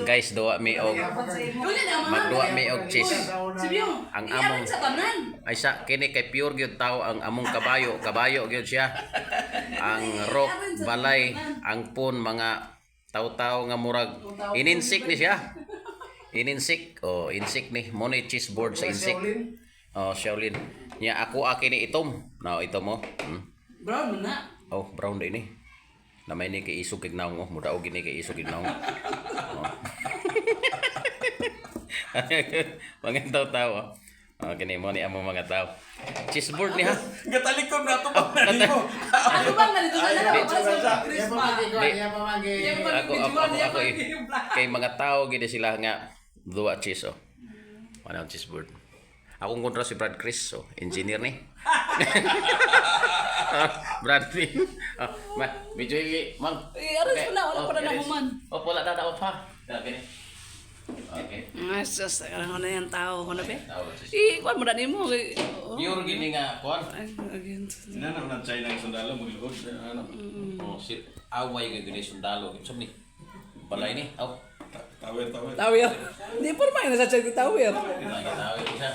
Guys, duwa mi og Wala na mga. magduwa mi og cheese. Sibyo. Ang among sa tanan. Ay sa kini kay pure gyud tao ang among kabayo, kabayo gyud siya. Ang rock, balay, ang pon, mga taw-taw nga murag ininsik ni siya. Ininsik, oh, insik ni mo ni cheese board sa insik. Oh, Shaolin. Nya ako kini itom. Now itom mo. Brown man na. Oh, brown din ni. Namay ni kay isog kig naong, oh, mudaog gini kay isog kig naong. Oh. Mga tao-tao. Oh. Oh, kini mo ni among mga tao. Cheese board ni ha. Gatalikod na ito pa na nimo. Ano bang nalito sa na? Wala sa Di. Christmas. Ako eh. Kay mga tao gid sila nga duwa cheese, oh. Ano ang cheese board? Akong kontra si Brad Chris, oh, engineer ni. Brad Pitt. Oh, ma, medyo mang. Eh, aras pa na, wala pa na aras. nahuman. Oh, wala na na pa. Okay. Okay. Ay, sus, ano na yan tao ko na be? Tao, cheese. Eh, kuan mo na nimo. Oh. Pure gini nga kuan. Ay, again. Inana na China ang sundalo magluod ano. Oh, si away gid gini sundalo. Unsa ni? Balay ni. Aw. Tawir tawir. Tawir. Di po naman nasa chat tawir. Tawir isa.